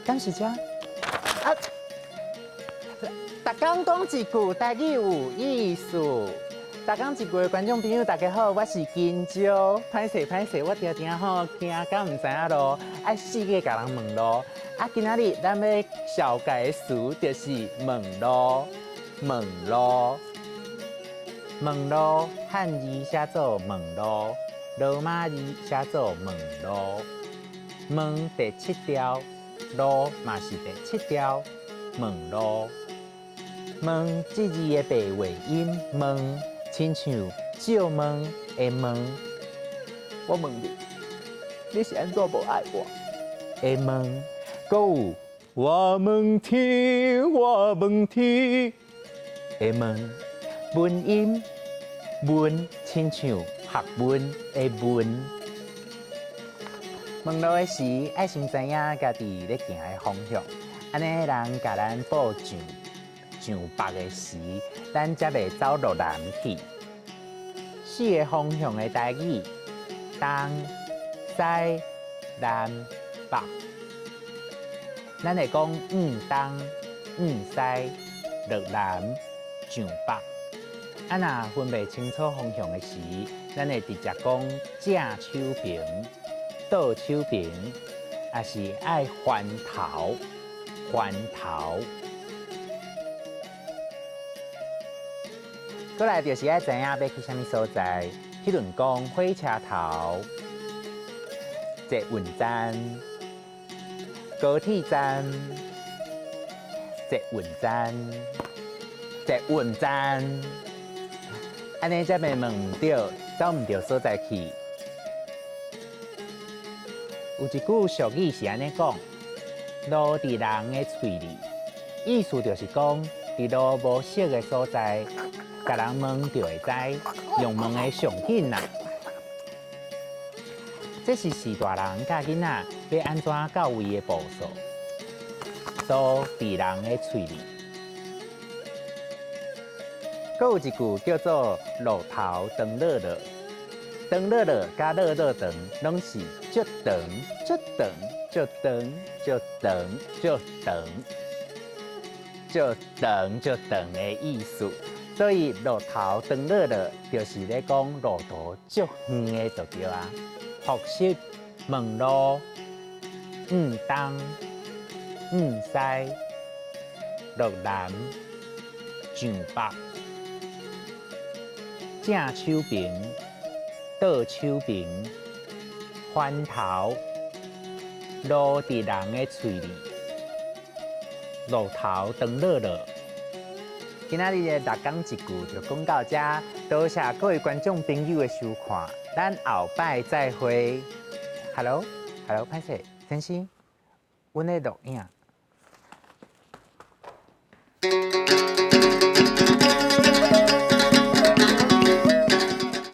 敢是遮？啊！逐工講一句台語有意思。逐工一句的觀眾朋友，大家好，我是金蕉。歹勢歹勢，我定定吼驚甲毋知影路，愛四界共人問路。啊，今仔日咱欲紹介的詞就是問路，問路，問路，漢字寫做問路，羅馬字寫做問路。問第七調，路嘛是第七調，問路。問這字的白話音問，親像借問的問。我問你，你是按怎無愛我？的問，閣有我問天，我問天的問，文音問，親像學問的問。問路的時，愛先知影家己咧行的方向，按呢人共咱報上上北的時，咱才袂走落南去。四个方向的台語，東、西、南、北。咱會講向東、向西、落南、上北。啊，若分袂清楚方向的時，咱會直接講正手爿、倒手爿，抑是愛翻頭、翻頭。過來就是愛知影欲去啥物所在，彼陣講火車頭、捷運站、高鐵站、捷運站、捷運站，按呢才袂問毋著，走毋著所在去。有一句俗語是按呢講：路佇人的喙裡，意思就是講，佇路無熟的所在，共人問就會知，用問的上緊啦。這是序大人教囡仔欲按怎到位的步數。路佇人的喙裡。閣有一句叫做“路頭長樂樂”，長樂樂佮樂樂長，攏是足長、足長、足長、足長、足長、足長、足長的意思。所以路頭長樂樂就是咧講路途足遠的就對啊。複習問路、向東、向西、落南、上北、正手爿、倒手爿、翻頭、路佇人的喙裡、路頭長樂樂。今仔日的逐工一句就講到遮，多謝各位觀眾朋友的收看，咱後擺再會。Hello，Hello，歹勢，先生，阮咧錄影。